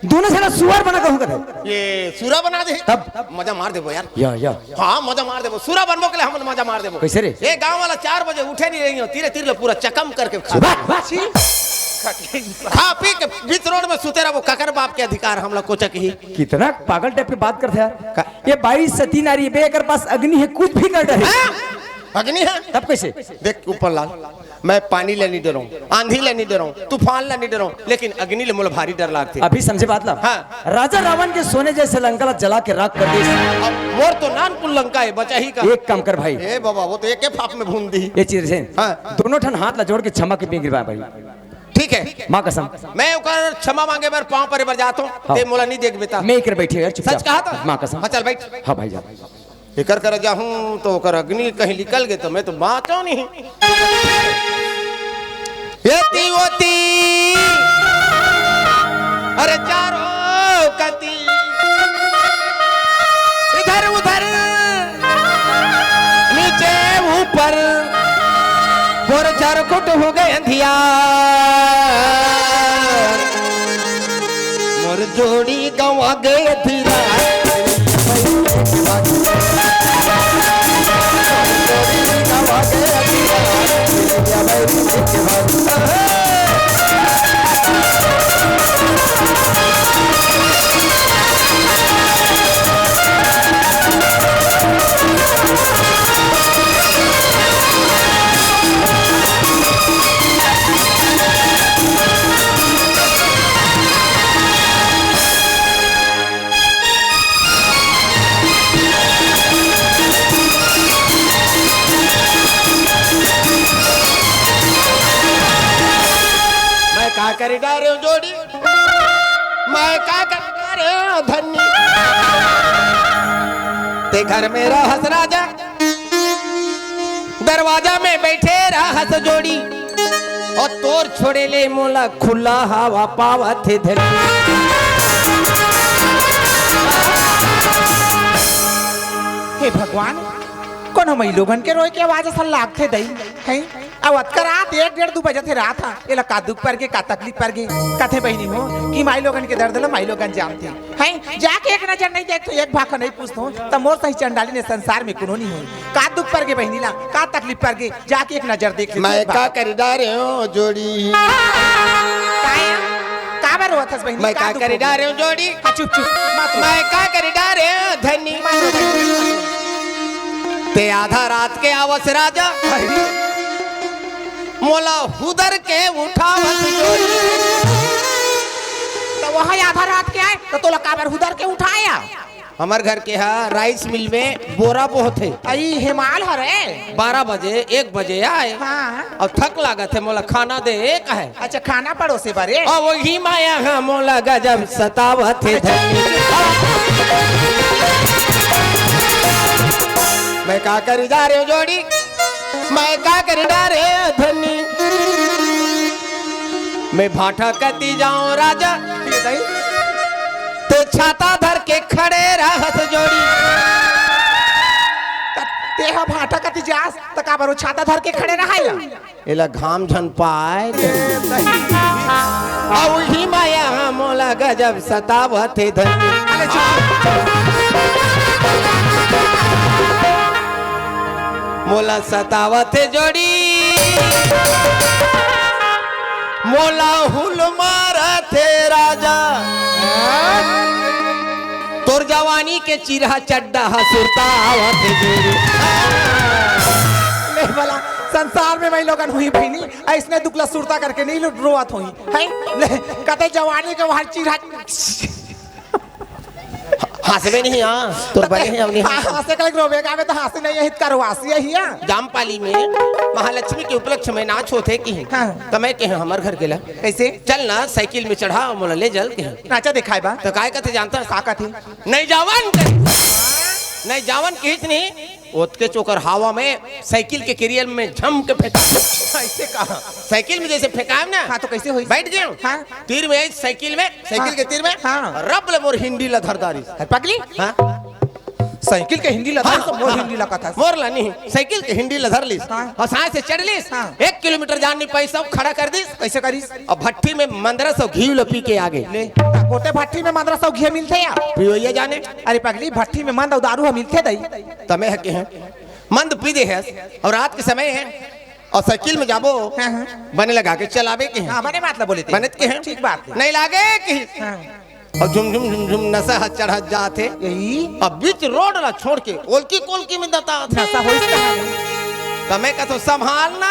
दोनों झन ला सुअर बना कहूँ कथे। ये सूरा बना दे। तब? मजा मार देबो यार। या, या। हाँ, मजा मार देबो। सूरा बनबो के लिए हम मजा मार देबो। कैसे रे? ये गांव वाला चार बजे उठे नहीं रही हो, तीरे तीर लो पूरा चकम करके खा। वाह, वाह, छी। खा पी के बीच रोड में सुते रहो, ककर बाप के अधिकार हमला कोचक ही। कितना पागल टाइप के बात करथे यार। का? ये बाई सती नारी बे, एकर पास अग्नि है, कुछ भी कर डरे। हाँ? अग्नि है? तब कैसे? देख ऊपर लाल, मैं पानी ले नहीं डरऊं, आंधी ले नहीं डरऊं, तूफान ले नहीं डरऊं, लेकिन अग्नि ले मोला भारी डर लागथे। अभी समझे बात ला? हाँ। राजा रावण के सोने जैसे लंका ला जला के राख कर दिस। अब मोर तो नानकुन लंका है, बचा ही का? एक काम कर भाई। ए बाबा, वो तो एक फाप में भून दी। ये चीज है। हाँ। दोनों ठन हाथ ला जोड़ के क्षमा के बिंगरी भाई। ठीक है। माँ कसम। मैं ओकर क्षमा मांगे बर पाँव परे बर जात हूँ, हाँ। ते मोला नहीं देख बेटा। मैं इकर बैठे यार, चुपचाप। सच कहा था? माँ कसम। हाँ, चल बैठ। हाँ भाई जा। एकर कर जाहूँ तो ओकर अग्नि कहीं निकल गए तो मैं तो बाँचो नहीं। एती ओती, अरे चारों कती, इधर उधर, नीचे ऊपर, बोर झरकुट हो गए अंधियार। मोर जोड़ी गंवा गए धीरा। मैं का करी डारे हूँ जोड़ी, मैं का करी डारे हूँ धनी। ते घर में रहस राजा, दरवाजा में बैठे रहस जोड़ी, और तोर छोड़े ले मोला खुला हवा पावत हे धनी। हे भगवान, कोनो मई लोगन के रोए के आवाज असन लागथे दई, हैं? अउ अतका रात एक डेढ़ दू बजत हे रात हा, एला का दुख परगे, का तकलीफ परगे? कथे बहिनी हो कि माई लोगन के दर्द ल माई लोगन जानथे। हैं? जाके एक नजर नहीं देखथों, एक भाखा नहीं पूछथों, त मोर सही चंडाली ने संसार में कोनो नहीं होई। का दुख परगे बहिनी ला, का तकलीफ परगे, जाके एक नजर देख ले, मैं एक का भाखा। करी डारे हूँ जोड़ी। काया? काबर रोवत हस बहिनी? मैं का का दुख करी होगे? डारे हूँ जोड़ी? हाँ, चुप, चुप, मत रो। मैं का करी डारे हूँ धनी? मत रो बहिनी। ते आधा रात के आवस राजा, मोला हुदर के उठावत जोड़ी। त वहाँ आधा रात के आए, त तोला काबर हुदर के उठाया? हमर घर के हा राइस मिल में बोरा बोहथे। अई हेमाल हरे। बारह बजे, एक बजे आए। हाँ। अउ थक लागत हे, मोला खाना दे, ए कहे। अच्छा, खाना परोसे बर ए? अउ वही माया हा मोला गजब सतावत हे धनी। मैं का करी डारे हूँ जोड़ी, मैं का करी डारे हूँ धनी। मैं भाटा कती जाऊं राजा, ये दाई। ते छाता धर के खड़े रहस जोड़ी। त तेहा भाटा कती जास, त काबर वो छाता धर के खड़े रहाय? एला घाम झन पाए। अउ ही माया हा मोला गजब सतावत हे धनी। अरे चुप। मोला सतावत हे जोड़ी, मोला हुल मारत हे राजा। तोर जवानी के चिरहा चड्डा हा सुरता आवत हे जोड़ी। ले भला, संसार में मई लोगन हुई बहिनी, अइसने दुख ला सुरता करके नहीं लो-, रोवत होही, हैं? ले, कते जवानी के वहाँ चिरहा हाँसबे नहीं, हाँ, तोर बने हे, हमनी हाँ, हाँसे का लग रोबे गावे तो हाँसे नहीं है, हित करवासी है हिया। जामपाली में महालक्ष्मी के उपलक्ष्य में नाच होथे कि हाँ। त मैं कहे हमर घर के ला, कैसे? चल ना, साइकिल में चढ़ा, मोला ले जल के। नाचा दिखाए बा। त काय कथे जानता? का कथे? नहीं जावन कहे। नहीं जावन किहिस नहीं, ओतके चोकर हवा में साइकिल के केरियर में झम के फेंका। ऐसे कहा? साइकिल में जैसे फेंकाएम ना, हाँ, तो कैसे होई? बैठ गए। हाँ। तीर में, साइकिल में, साइकिल हाँ। के तीर में, हाँ। रब ले मोर हिंडी ला धर डारिस। अरे पगली। हाँ। साइकिल के हिंडी ला धर, हाँ, तो मोर हाँ। हिंडी ला कथा। मोर ला नहीं, साइकिल के हिंडी ला धर लिस। हाँ। और साथ से चढ़ लिस। हाँ। एक किलोमीटर जान नहीं पाइस, सब खड़ा कर दिस। कैसे करिस? अब भट्टी में मंदरा सौ घी ला पी के आगे। ले, कोते भट्टी में मंदरा सौ घी मिलथे या? पियो ये जाने। अरे पगली, भट्टी में मंद अउ दारू ह मिलथे दई। तमे ह के हैं? मंद पी दे है और रात के समय है और साइकिल में जाबो, हाँ, हाँ। बने लगा के चलाबे के हैं। हाँ, बने बात ला बोले थे। बने के हैं। ठीक बात है। नहीं लागे कि हाँ। और झुम झुम झुम झुम नशा ह चढ़त जात है। यही। अब बीच रोड ला छोड़ के ओलकी कोलकी में दता नशा होइस कहाँ है? तमे कथो संभालना।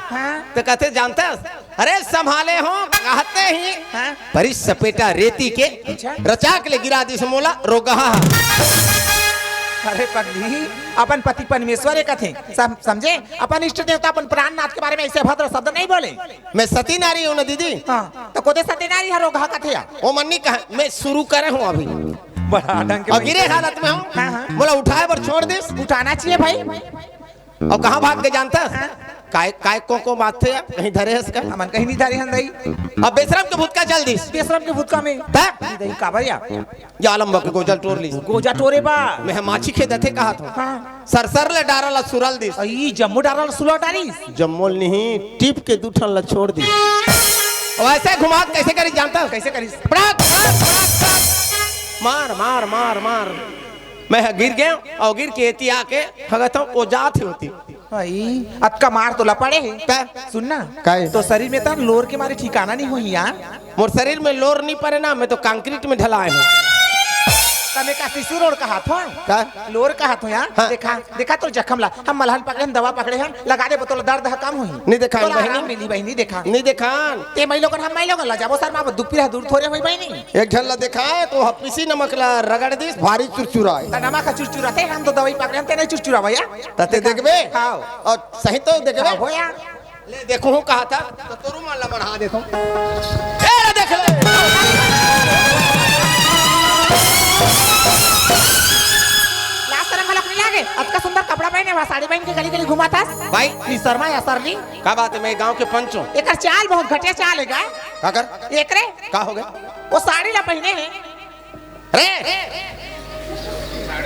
हाँ। तो कथे जानता है? अरे संभाले हो कहते ही हाँ। परिस सपेटा रेती के अच्छा। रचाक ले गिरा दिस मोला रोगहा। अरे पगली, अपन पति परमेश्वर हे कथे, सम-, समझे? अपन इष्ट देवता, अपन प्राणनाथ के बारे में ऐसे अभद्र शब्द नहीं बोले। मैं सती नारी हूँ ना दीदी। हाँ, तो कोदे सती नारी हर रोगहा कथे या? ओ मन्नी कहा, मैं शुरू करे हूँ अभी। बड़ा ढंग के और गिरे हालत में हूँ। हाँ, हाँ। मोला उठाए बर छोड़ दिस। उठाना चाहिए भाई। अउ कहाँ भाग के जानथस? हाँ। काय, काय को, को बात थे यार, कहीं धरे हस का? हमन कहीं नहीं धरे हन दई। अब बेशरम के भूतका चल दिस। बेशरम के भूतका में। त? नहीं दई, काबर या? या आलम बा के गोजल टोर लिस। गोजा टोरे बा। मैं माछी खेदथे कहा था। हाँ। सरसर ले डारा ला सुरल दिस। ई जम्मो डारा ला सुरल डारिस। जम्मो नहीं, टिप के दू ठन ला छोड़ दिस। वैसे घुमा के कैसे करिस जानथस? कैसे करिस? पड़ाक, पड़ाक, पड़ाक, पड़ाक। मार, मार, मार, मार। मैं ह गिर गेंव अउ गिर के एती आके हगत हंव, ओ जात हे ओती। भाई, अतका मार तो ला पड़े हे। का? सुन ना, काय? तो शरीर में त लोर के मारे ठिकाना नहीं होही यार। मोर शरीर में लोर नहीं पड़े ना, मैं तो कंक्रीट में ढलाए हूँ। तमे का शिशु रोड कहाथो? का? लोर कहाथो यार? हाँ। देखा, देखा तोर जखम ला। हम मलहन पकड़े हन, दवा पकड़े हन, लगा दे बोतल, दर्द ह कम होही। नहीं देखा तोला बहिनी। आराम मिली बहिनी, देखा। नहीं देखा। ते मई लोगन हम मई लोगन ला जाबो सर, माँ दुख पीरा दूर थोरे होई बहिनी। एक झन ला देखा तो ह पीसी नमक ला रगड़ दिस, भारी चुरचुराए। त नमक ह चुरचुराथे, हम तो दवाई पकड़े हन, ते नहीं चुरचुरा भैया। त ते देखबे? हाँ। और सही तो देखबे? हाँ, हो यार। ले देखो हूँ कहा था, तो तोरू मन ला बढ़ा देथो। ए रे देख ले। लाज शरम घलोक नहीं लागे? अतका सुंदर कपड़ा पहने हुआ, साड़ी पहन के गली गली घुमाथस। भाई। निसरमा या सरली। का बात है, मैं गांव के पंच हूँ। एकर चाल बहुत घटिया चाल है गा। का कर? एकरे। का हो गया? वो साड़ी ला पहने है। रे,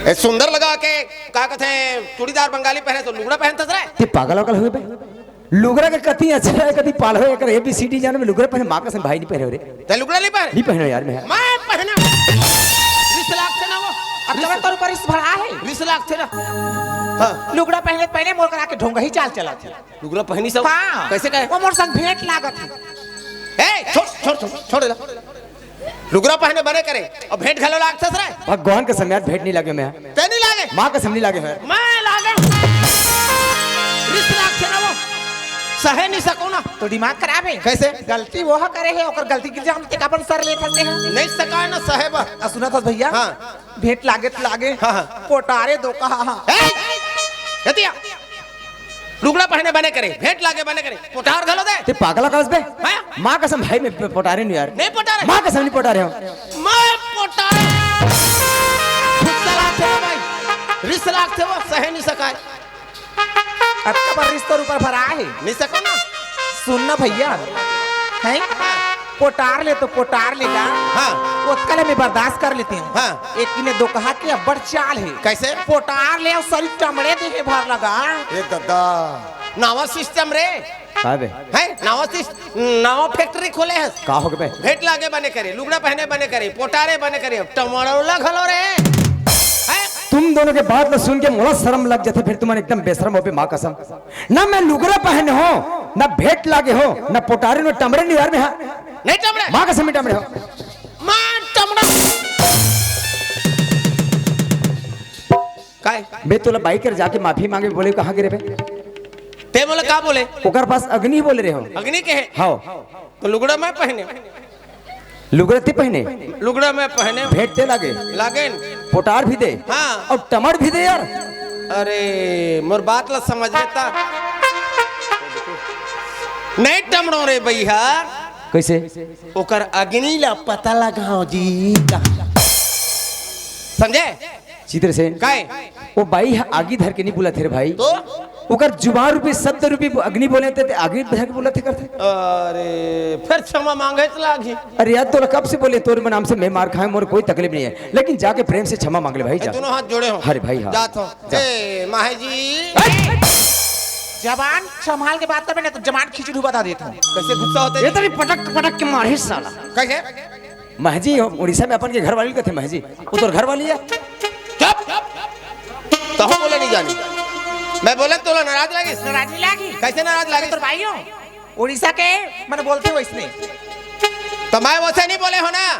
ए, सुंदर लगा के, का कहते हैं, चूड़ीदार बंगाली पहने तो लुगड़ा पहनता रे। ते पागल वागल हुए बे? लुगड़ा के कति अक्षर है, कति पाल है, एकर एबीसीडी जाने में लुगड़ा पहने, माँ कसम भाई नहीं पहने हो रे। ते लुगड़ा नहीं पहने? नहीं पहने यार मैं। मैं पहने। रिस लागथे ना वो। अब जब तोर ऊपर रिस भरा है। रिस लागथे ना। हाँ। लुगड़ा पहने, पहने मोर करा के ढोंगा ही चाल चला थे। लुगरा पहनी सब? हाँ। कैसे कहे? वो मोर संग भेंट लागत हे। ए, छोड़, छोड़, छोड़, छोड़ ला। लुगरा पहने बने करे, अब भेंट घलो लागथस रे। भगवान कसम यार, भेंट नहीं लागे मैं। ते नहीं लागे? माँ कसम नहीं लागे है। मैं लागे। रिस लागथे ना वो। सहे नहीं सको ना। तो दिमाग खराब है। कैसे? गलती वो ह करे है, ओकर गलती के इल्जाम ते अपन सर लेथस ते ह। नहीं सकाए ना सहे बा। आ, सुनथस भैया? हाँ। भेंट लागे त लागे। हाँ, हाँ। पोटारे दो कहा, हाँ। ए! गतिया। लुगड़ा पहने बने करे, भेंट लागे बने करे, पोटार घलो दे। ते पागल हकस बे? हैं? माँ कसम भाई, मैं पोटारे नहीं यार। नहीं पोटारे? माँ कसम नहीं पोटारे हंव। मैं पोटारे। गुस्सा लागथे वो भाई। रिस लागथे वो, सहे नहीं सकाए। अतका बर रिस तोर ऊपर भरा है। नहीं सको ना। सुन ना भैया, हैं? पोटार ले तो पोटार ले गा। हाँ। ओतका ले मैं बर्दाश्त कर लेती हूँ। हाँ। एक ने दो कहा कि अब्बड़ चाल है। कैसे? पोटार ले अउ सरी टमड़े दे हे भर लगा। ए दादा, नवा सिस्टम रे। का बे? हैं? नवा सिस-, नवा फैक्ट्री खोले हस। का हो गे बे? भेंट लागे बने करे, लुगड़ा पहने बने करे, पोटारे बने करे, टमड़ौला घलो रे। हैं? तुम दोनों के बात ल सुन के मोला शरम लग जाथे, फेर तुमन एकदम बेशरम होबे, माँ कसम। ना मैं लुगरा पहने हो, ना भेंट लागे हो, ना पोटारे, ना टमड़े निवार में हा। नहीं टमड़े। माँ कसम नहीं टमड़े हो। माँ टमड़ा। काय? बे तोला बाइक कर जाके माफी मांगे बोले कहाँ गिरे बे? ते बोले का बोले? ओकर पास अग्नि बोले रहे हो। अग्नि के है? हाँ। तो लुगड़ा मैं पहने। लुगड़ा ते पहने? लुगड़ा मैं पहने। भेंट ते लागे? लागेन। पोटार भी दे। हाँ। अउ टमड़ भी दे यार। अरे, मोर बात ला समझ लेता। नहीं टमड़ो रे भैया। कैसे? ओकर अग्नि ला पता लगाओ जी। समझे? चित्रसेन। काय? वो बाई ह आगी धर के नहीं बोलत हे रे भाई। तो? ओकर जुबान रूपी, शब्द रूपी अग्नि बोले थे, ते आगी धर के बोलत हे करथे। अरे, फिर क्षमा मांगे तो लागी। अरे यार, तोला कब से बोले, तोर नाम से मैं मार खाए, मोर कोई तकलीफ नहीं है, लेकिन जाके प्रेम से क्षमा मांग ले भाई, ए, जा। दोनों हाथ जोड़े हो। अरे भाई, हाँ। जात हो। जा। ए, माहे जी। जबान संभाल के बात कर, मैं तो जबान खींच लूं, बता देता हूँ। कैसे गुस्सा होते ये हैं? तेरी पटक पटक के मारे साला। कैसे? महजी, हम उड़ीसा में अपन के घर वाली कथे महजी, वो तोर घर वाली है। चुप। तहु बोले नहीं जानी। मैं बोले तोला नाराज लागिस। नाराज नहीं लागी। कैसे नाराज लागिस? तोर भाई हो उड़ीसा के, मैंने बोलते हो इसने। तो मैं वैसे नहीं बोले हो ना।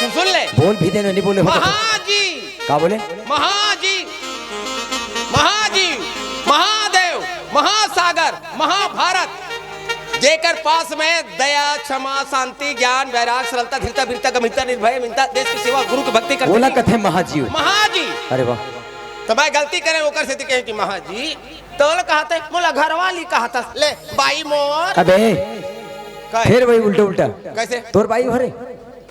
सुन, सुन ले। बोल भी देना, नहीं बोले हो तो। महाजी। का बोले? महाजी, महाजी, महादेव, महासागर, महाभारत, जेकर पास में दया, क्षमा, शांति, ज्ञान, वैराग, सरलता, धीरता, वीरता, गंभीरता, निर्भय, मिनता, देश की सेवा, गुरु की भक्ति करते ओला हैं। कथे महाजीव। महाजी। अरे वाह। तो मैं गलती करे, ओकर से कहे कि महाजी, तो ओला कहते, मोला घरवाली कहत हस, ले, बाई मोर। अबे, काय? फिर वही उल्टा उल्टा। कैसे? तोर बाई हो रे।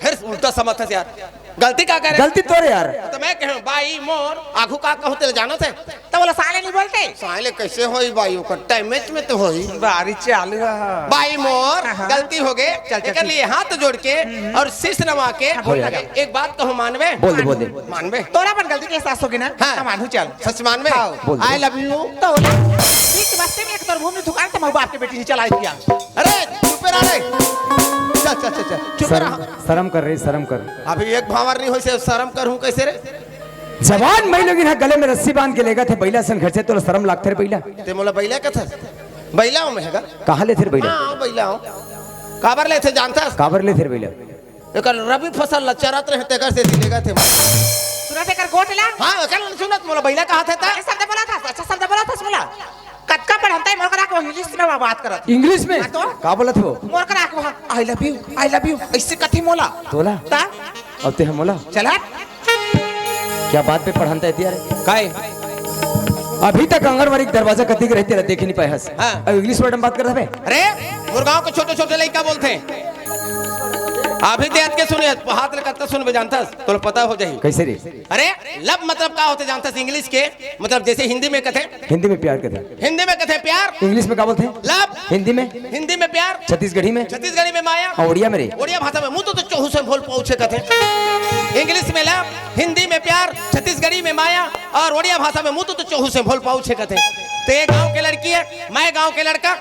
फिर उल्टा समझ हस यार। गलती का करे? गलती तोर यार। तो मैं कहूँ, "बाई मोर", आगू का कहूँ तेला जानत हे? तो बोला, "साले नहीं बोलते।" साले कैसे होई बाई, ओकर टाइम में तो होई। बारी चालू है। "बाई मोर, हाँ, हाँ। गलती हो गए।" चल, चल, एकर ठीक। लिए हाथ जोड़ के हम्म। और शीश नवा के हाँ, बोल लगा। एक बात कहूँ, मानवे? बोल दे, बोल दे। मानवे? तोला अपन गलती के एहसास होगे ना? हाँ। हम मानू चल। सच मानवे? हाँ। बोल दे। I love you। तो बीच बस्ती में एक तोर मुंह में दुकान तो मैं बाप के बेटी नहीं चलाई दिया। अरे, चुप रह रे। चल, चल, चल, चल। चुप शर्म, रह। शर्म कर रे, शर्म कर। अभी एक भांवर नहीं होइसे, शर्म करहूं कैसे रे? जवान मई लोगिन हा गले में रस्सी बांध के लेगथे बइला सन घर से, तोला शर्म लागथे रे बइला? ते मोला बइला कथस? बइला हूं मैं, हेगा? कहां लेथे रे बइला? हां, बइला हूं। काबर लेथे जानथस? काबर लेथे रे बइला? एकर रबी फसल ला चरत रहे, तेकर सेती लेगथे। सुनत एकर गोठ ला? हां, एकर सुनत मोला बइला कहाथे त? अच्छा शब्द बोलथस, अच्छा शब्द बोलथस मोला। कतका पढ़ंता है, मोर करा को इंग्लिश में बात करत। इंग्लिश में? हाँ तो? का बोलत हो? मोर करा को, "I love you, I love you", ऐसे कथे मोला। तोला? ता? अब ते हम मोला? चल हट। क्या बात पे पढ़ंता है तिया रे? काय? अभी तक आंगनबाड़ी के दरवाजा कती के रहते रहे, देखे नहीं पाए हस। हाँ। अब इंग्लिश वर्ड में बात करत हवे? अरे, मोर गांव के छोटे-छोटे लइका बोलथे। अभी ते अतके सुने हस, हाथ ले कतका सुनबे जानथस, तोला पता हो जाही। कैसे रे? अरे, लव मतलब का होथे जानथस इंग्लिश के? मतलब जैसे हिंदी में कथे। हिंदी में प्यार कथे। हिंदी में कथे प्यार। इंग्लिश में का बोलथे? लव। हिंदी में? हिंदी में प्यार। छत्तीसगढ़ी में? छत्तीसगढ़ी में माया। और उड़िया में रे? उड़िया भाषा में मुंह तो, तो चोहू से भोल पहुंचे कथे। इंग्लिश में लव, हिंदी में प्यार, छत्तीसगढ़ी में माया और उड़िया भाषा में मुंह तो, तो चोहू से भोल पहुंचे कथे। तो ये गांव के लड़की है, मैं गांव के लड़का।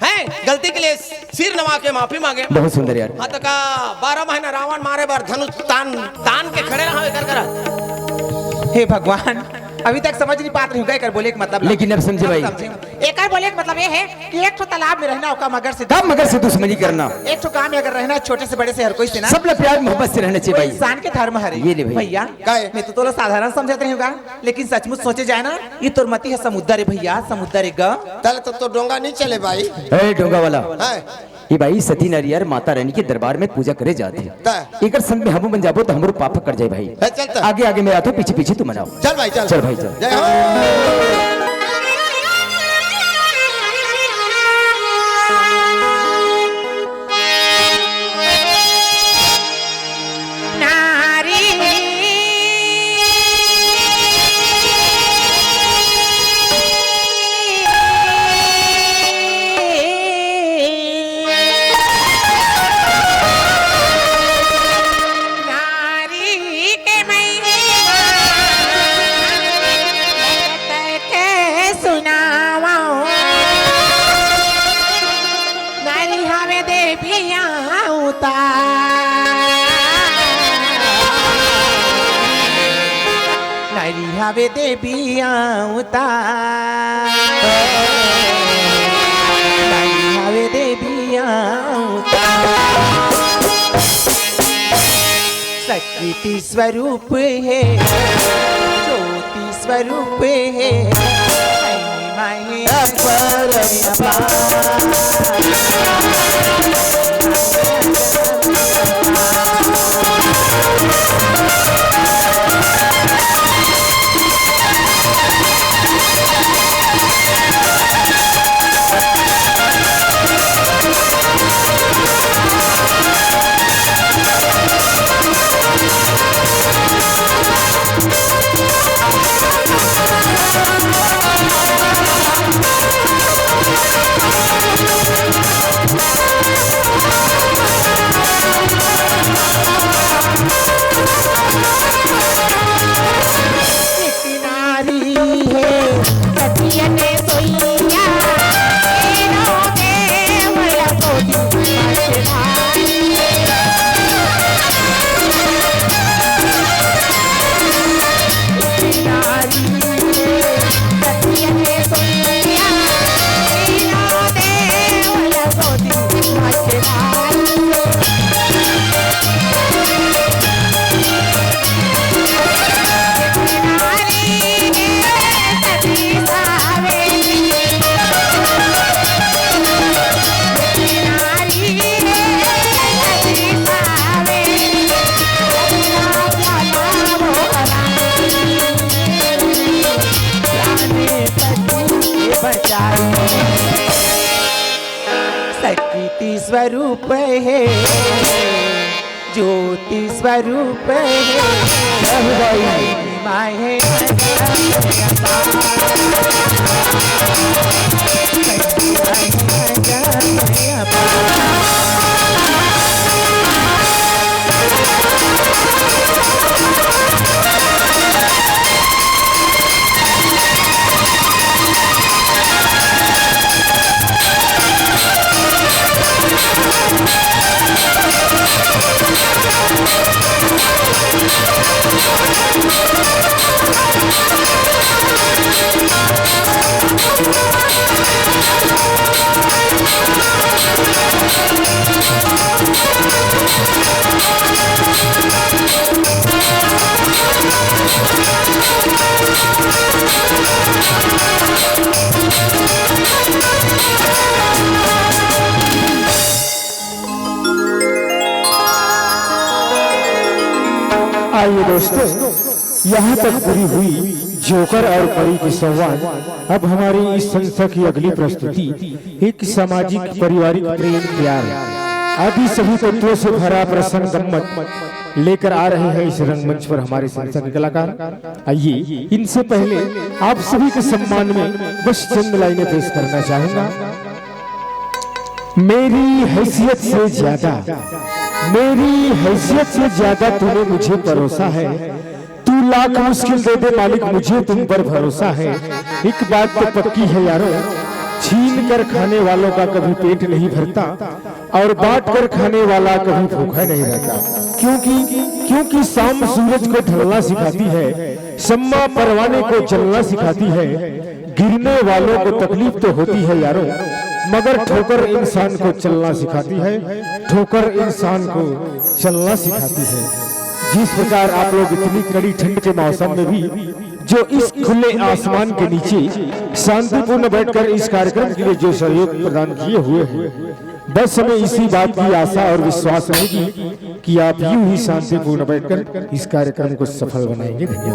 हैं, गलती के लिए सिर नवा के माफी मांगे। बहुत सुंदर यार। हाँ, तो का बारह महीना रावण मारे बर धनुष तान, तान के खड़े रहा एकर करा। हे भगवान, अभी तक समझ नहीं पात रही हूँ, का एकर बोले के मतलब। लेकिन अब समझे भाई। समझे। एकर बोले के मतलब ये है कि एक ठो तालाब में रहना, ओका मगर से तब मगर से दुश्मनी करना। एक ठो गांव में अगर रहना, छोटे से बड़े से हर कोई से ना। सब लोग प्यार मोहब्बत से रहना चाहिए वो भाई। इंसान के धर्म हरे। ये ले भाई। भैया, का है? मैं तो तोला साधारण समझत रही हूँ का, लेकिन सचमुच सोचे जाए ना, ये तोर मती है समुद्र रे भैया, समुद्र रे ग। तले तो, तो डोंगा नहीं चले भाई। ए डोंगा वाला। है। ये भाई सती नारी यार माता रानी के दरबार में पूजा करे जात हे। ता। एकर संग में हमू मन जाबो तो हमरो पाप कट जाए भाई। है, चल ता। आगे आगे मैं आथो, पीछे पीछे तू मन आव। चल भाई, चल। चल भाई, चल। जय हो। नारी नारी के महिमा जगत के सुनावो। नारी हवे देवी अवतार। नारी हवे देवी अवतार। नारी हवे देवी अवतार। शक्ति स्वरूप हे, ज्योति स्वरूप हे, महिमा हे अपरंपार। हे, ज्योति स्वरूप हे, महिमा हे। आइए दोस्तों, यहाँ तक पूरी हुई जोकर और परी की संवाद। अब हमारी इस संस्था की अगली प्रस्तुति एक सामाजिक, पारिवारिक प्रेम, प्यार आदि सभी तत्वों से भरा प्रसंग गम्मत लेकर आ रहे हैं इस रंगमंच पर हमारे संस्था के कलाकार। आइए, इनसे पहले आप सभी के सम्मान में बस चंद लाइनें पेश करना चाहूंगा। मेरी हैसियत से ज्यादा, मेरी हैसियत से ज्यादा तूने मुझे परोसा है। तू लाख मुश्किल दे दे मालिक, मुझे तुम पर भरोसा है। एक बात तो पक्की है यारों, छीन कर खाने वालों का कभी पेट नहीं भरता और बांट कर खाने वाला कभी भूखा नहीं रहता। क्योंकि, क्योंकि शाम सूरज को ढलना सिखाती है, शम्मा परवाने को जलना सिखाती है। गिरने वालों को तकलीफ तो होती है यारों, मगर ठोकर इंसान को चलना सिखाती है, ठोकर इंसान को चलना सिखाती है। जिस प्रकार आप लोग इतनी कड़ी ठंड के मौसम में भी जो इस खुले आसमान के नीचे शांतिपूर्ण बैठकर इस कार्यक्रम के लिए जो सहयोग प्रदान किए हुए हैं, बस हमें इसी बात की आशा और विश्वास रहेगी कि आप यूं ही शांतिपूर्ण बैठकर इस कार्यक्रम को सफल बनाएंगे। धन्यवाद।